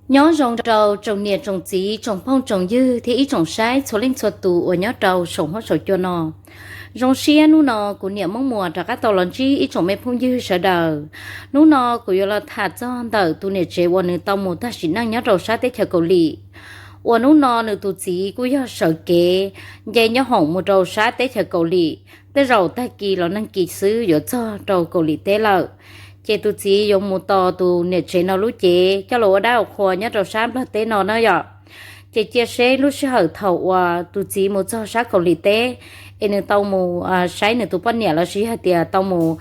Nyob zoo rau tsoom niam tsoom txiv, tsoom phooj tsoom ywg thiab ib tsoom saib txhua leej txhua tus uas nyob rau saum huab saum cua no. Zoo siab hnub no kuv niam Moob Muas rov qab tau los ntsib ib tsoom me phooj ywg sawv daws. Hnub no kuv yuav los tham txog ntawm tus niam tsev uas nws tau mus tag sim neej nyob rau sab teb chaws Kaus Lim, uas hnub no nws tus txiv kuj yog sawv kev nce nyob hoom mus rau sab teb chaws Kaus Lim. Tej zaum tag kis los nag kis xwb yuav txog rau Kaus Lim teb lawm. Ces tus txiv yuav mus tos tus niam tsev no lub cev coj los ua dab ua qhua nyob rau sab Nplog teb no na yom. Ces cia seb lub sij hawm thaum uas tus txiv mus txog sab Kaus Lim teb, es nws tau mus saib nws tus poj niam lossis yog hais tias tau mus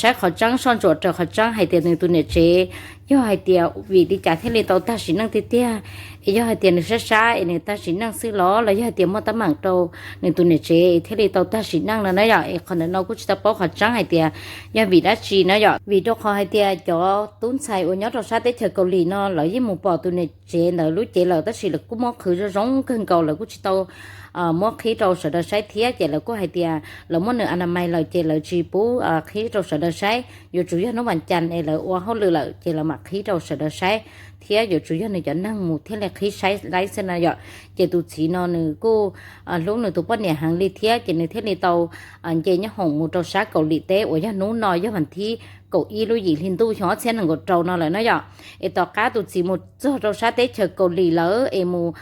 saib qhov tseeb, soj ntsuam raws qhov tseeb hais tias nws tus niam tsev yog hais tias vim li cas thiaj li tau tag sim neej tiag tiag, es yog hais tias nws sab sab es nws tag sim neej xwb los los yog hais tias muaj teeb meem rau nws tus niam tsev es thiaj li tau tag sim neej no na yom. Es qhov ntawm no kuj tsis tau paub qhov tseeb hais tias yog vim dab tsi na yom, vim rau qhov hais tias cov tub ntxhais uas nyob rau sab teb chaws Kaus Lim no lawv yeej mus pom tus niam tsev ntawd lub cev lawm, tab sis lawv kuj muab qhwv zoo zoo kawg nkaus, lawv kuj tsis tau muab qhib rau sawv daws saib thiab. Ces lawv kuj hais tias lawv muab nws a na mais lawm ces lawv tsis pub qhib rau sawv daws saib, yuav tsum yog hnub vas cas es lawv ua hauj lwm lawm ces lawv mam qhib rau sawv daws saib thiab, yuav tsum yog nws cov neeg mus thiaj li qhib saib laib xwb na yom. Ces tus txiv no nws kuj hlub nws tus poj niam heev li thiab, ces nws thiaj li tau nce nyob hoom mus rau sab Kaus Lim teb uas yog hnub no yog vas thib kaum ib lub yim hli ntuj xyoo ob txhiab nees nkaum rau no lawm na yom. Es tom qab tus txiv mus txog rau sab teb chaws Kaus Lim lawm es mus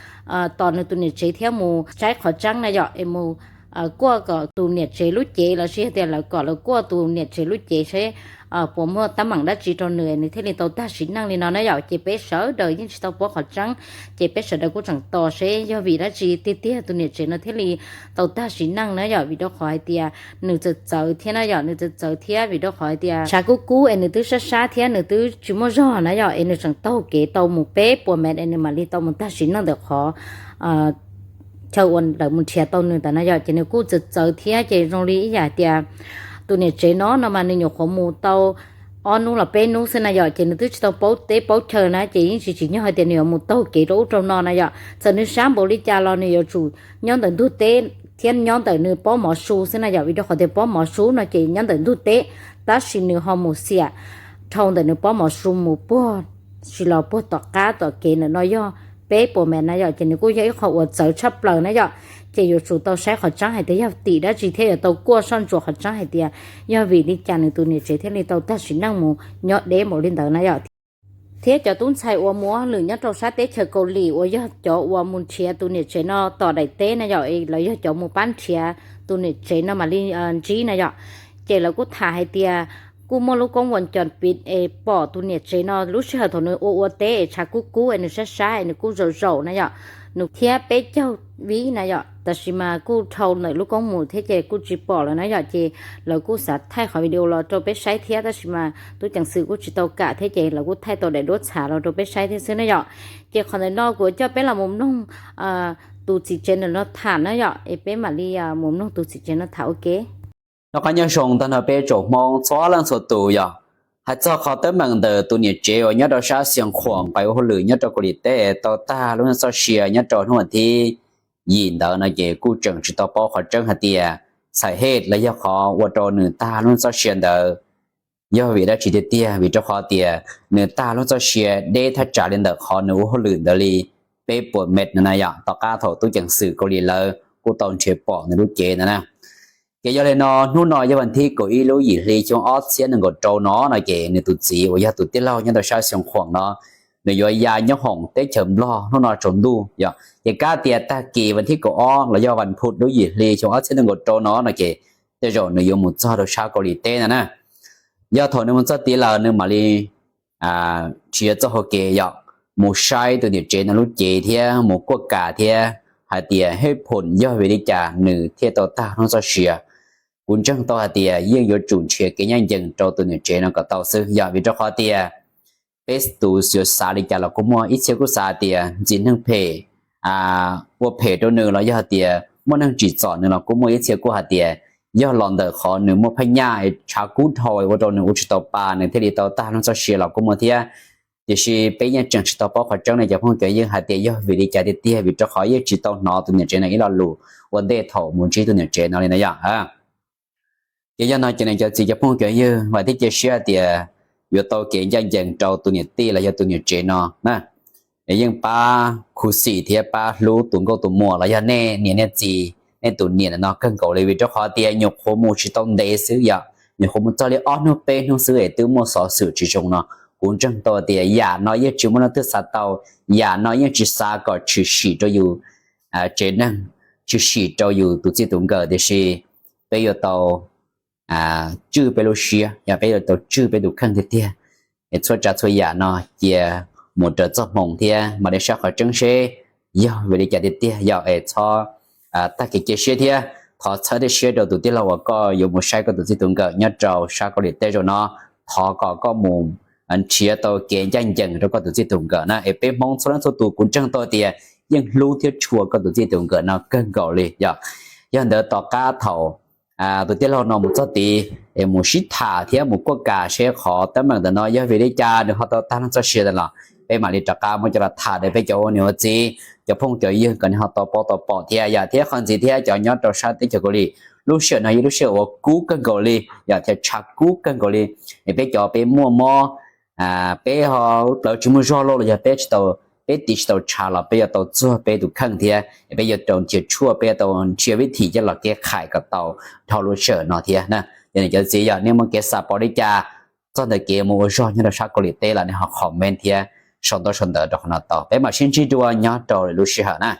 tos nws tus niam tsev thiab mus saib qhov tseeb na yom, es mus kuaj kom tus niam tsev lub cev lossis yog tias lawv kom lawv kuaj tus niam tsev lub cev seb puas muaj teeb meem dab tsi rau nws, nws thiaj li tau tag sim neej li no na yom. Ces peb sawv daws yeej tsis tau paub qhov tseeb, ces peb sawv daws kuj tseem tos seb yog vim dab tsi tiag tiag tus niam tsev no thiaj li tau tag sim neej na yom, vim rau qhov hais tias nws txawv txawv thiab na yom, nws txawv txawv thiab vim rau qhov hais tias tshav kub kub es nws twb sab sab thiab nws twb tsis muaj zog na yom, es nws tseem taug kev tau mus peb puas mev es nws mam li tau mus tag sim neej ntawm qhov chaw uas lawv mus nrhiav tau nws ntawd na yom. Ces nws kuj txawv txawv thiab, ces zoo li ib yam hais tias tus niam tsev no no mas nws nyuam qhuav mus tau ob hnub los peb hnub xwb na yom, ces nws twb tsis tau paub teb paub chaw na, ces yeej tsis tsim nyog hais tias nws yuav mus taug kev rau ub rau no na yom. Txawm nws sab npaum li cas los nws yuav tsum nyob ntawm ntug teb thiab nyob ntawm nws pob mov su xwb na yom, vim rau qhov tias pob mov su no ces nyob ntawm ntug teb, tab sis nws ho mus xiam dhau ntawm nws pob mov su mus puag, sis los puag tom qab tom kev ntawm no yog peb puas mev na yom, ces nws kuj yog ib qho uas txawv tshaj plaws na yom. Ces yuav tsum tau saib qhov tseeb hais tias yog tim dab tsi thiab yuav tau kuaj soj ntsuam qhov tseeb hais tias yog vim li cas nws tus niam tsev thiaj li tau tag sim neej mus nyob deb npaum li ntawd na yom. Thiab cov tub ntxhais uas mus ua hauj lwm nyob rau sab teb chaws Kaus Lim uas yog cov uas mus nrhiav tus niam tsev no tom daim teb na yom, lawv yog cov mus pab nrhiav tus niam tsev no mam li ntsib na yom. Ces lawv kuj tham hais tias kuj muaj lub koob vuas cos piv es pom tus niam tsev no lub sij hawm thaum nws ua ua teb es tshav kub kub es nws sab sab es nws kuj zaum zaum na yom, nws thiab peb caug vib na yom, tab sis mas kuj dhau ntawm lub koob mus thiab ces kuj tsis pom lawm na yom. Ces lawv kuj xav thaij qhov video los rau peb saib thiab, tab sis mas tub ceev xwm kuj tsis tau kam thiab ces lawv kuj thaij tau daim duab txhav los rau peb saib thiab xwb na yom. Ces qhov ntawm no kuv coj peb los mus mloog tus txiv tsev ntawm no tham na yom, es peb mam li mus mloog tus txiv tsev no tham ua ke. Noj qab nyob zoo tag nrho peb tsoom Hmoob txhua leej txhua tus yom. Hais txog qhov teeb meem ntawm tus niam tsev uas nyob rau sab Xiav Khuam nqis ua hauj lwm nyob rau Kaus Lim teb tau tag lub neej txoj sia nyob rau hnub vas thib yim ntawd no ces kuj tseem tsis tau paub qhov tseeb hais tias txhais hej los yog qhov ua rau nws tag lub neej txoj sia ntawd yog vim dab tsi tiag tiag, vim rau qhov tias nws tag lub neej txoj sia deb thaj tsam li ntawm qhov nws ua hauj lwm ntawd li peb puas mev no na yom, tom qab thaum tub ceev xwm Kaus Lim lawv kuj tau nrhiav pom nws lub cev ntawd na. Ces yog li no hnub no yog vas thib kaum ib lub yim hli xyoo ob txhiab nees nkaum rau no no ces nws tus txiv uas yog tus tij laug nyob rau sab Xiav Khuam no, nws yuav ya nyob hoom teb chaws Nplog hnub no tsaus ntuj yom. Ces kav tias tag kis vas thib kaum ob los yog vas phuv lub yim hli xyoo ob txhiab nees nkaum rau no no ces tej zaum nws yuav mus txog rau sab Kaus Lim teb no na. Yog thaum nws mus txog tid lawm nws mam li nrhiav txoj hau kev yom, mus saib tus niam tsev no lub cev thiab mus kuaj kam thiab hais tias hej phoom yog vim li cas nws thiaj tau tag lub neej txoj sia. Kuv ntseeg tau hais tias yeej yuav tsum nrhiav kev ncaj ncees rau tus niam tsev no kom tau xwb yom, vim rau qhov tias peb tus xyuav xav li cas los kuj muaj, ib txhia kuj xav tias ntxim neeg phem ua phem rau nws los yog tias muaj neeg tsim txom nws los kuj muaj, ib txhia kuj hais tias yog los ntawm qhov nws muaj phaj nyaj tshav kub dhau ua rau nws ua tsis tau pa nws thiaj li tau tag lub neej txoj sia los kuj muaj thiab. Tiam sis peb yeej tseem tsis tau paub qhov tseeb no cov phooj cov ywg hais tias yog vim li cas tiag tiag, vim rau qhov yeej tsis tau hnov tus niam tsev no ib lo lus ua ntej thaum mus ntsib tus niam tsev no li ntawd yom. Ces yog no ces nws cov txiv cov phooj cov ywg vam thiab cia siab tias yuav tau kev ncaj ncees rau tus niam tij los yog tus niam tsev no na. yeej pab khuv xim thiab pab hlub tus nkauj tus muam los yog nej niam nej txiv, nej tus niam no kawg nkaus li, vim rau qhov tias nyuam qhuav mus tsis tau ntev xwb yom, nyuam qhuav mus txog li ob hnub peb hnub xwb es twb muaj xov xwm tsis zoo no. Kuv ntseeg tau tias yam no yeej tsis muaj leej twg xav tau, yam no yeej tsis xav kom tshwm sim rau yus tsev neeg, tshwm sim rau yus tus txij tus nkawm, tiam sis peb yuav tau tswj peb lub siab, yog peb yuav tau tswj peb tus kheej tiag tiag. Es txhua tsav txhua yam no cia mus raws txoj hmoo thiab mam li saib qhov tseeb seb yog vim li cas tiag tiag yom. Es txhob tag kev cia siab thiab thov txhawb thiab siab rau tus tij laug uas koj yuav mus saib koj tus txij tus nkawm nyob rau sab Kaus Lim teb zaum no. Thov kom koj mus nrhiav tau kev ncaj ncees rau koj tus txij tus nkawm na. Es peb Hmoob txhua leej txhua tus kuv ntseeg tau tias yeej hlub thiab tshua koj tus txij tus nkawm no kawg nkaus li yom. Yog ntawd tom qab thaum tus tij laug no mus txog tid es mus sib tham thiab mus kuaj kam seb qhov teeb meem ntawm no yog vim li cas nws ho tau tag neej txoj sia ntawd los peb mam li rov qab muab coj los tham rau peb cov ua niam ua txiv, cov phooj cov ywg kom nej ho tau paub tau pom thiab yom. Thiab qhov ntxiv thiab cov nyob rau sab teb chaws Kaus Lim, lub sij hawm no yog lub sij hawm uas kub kawg nkaus li yom, thiab tshav kub kawg nkaus li. Es peb cov peb muaj mob, peb ho plawv tsis muaj zog los los yog peb tsis tau, peb tiv tsis tau tshav los peb yuav tau txuag peb tus kheej thiab es peb yuav tau nrhiav tshuaj, peb yuav tau nrhiav vib thim coj los kev khais kom tau dhau lub sij hawm no thiab na. Yog nej cov txiv yog nej muaj kev xav paub li cas txog ntawm kev mus ua zog nyob rau sab Kaus Lim teb los nej ho comment thiab sau ntaub sau ntawv rau qhov no tau, peb mam sib ntsib dua nyob rau lwm lub sij hawm na.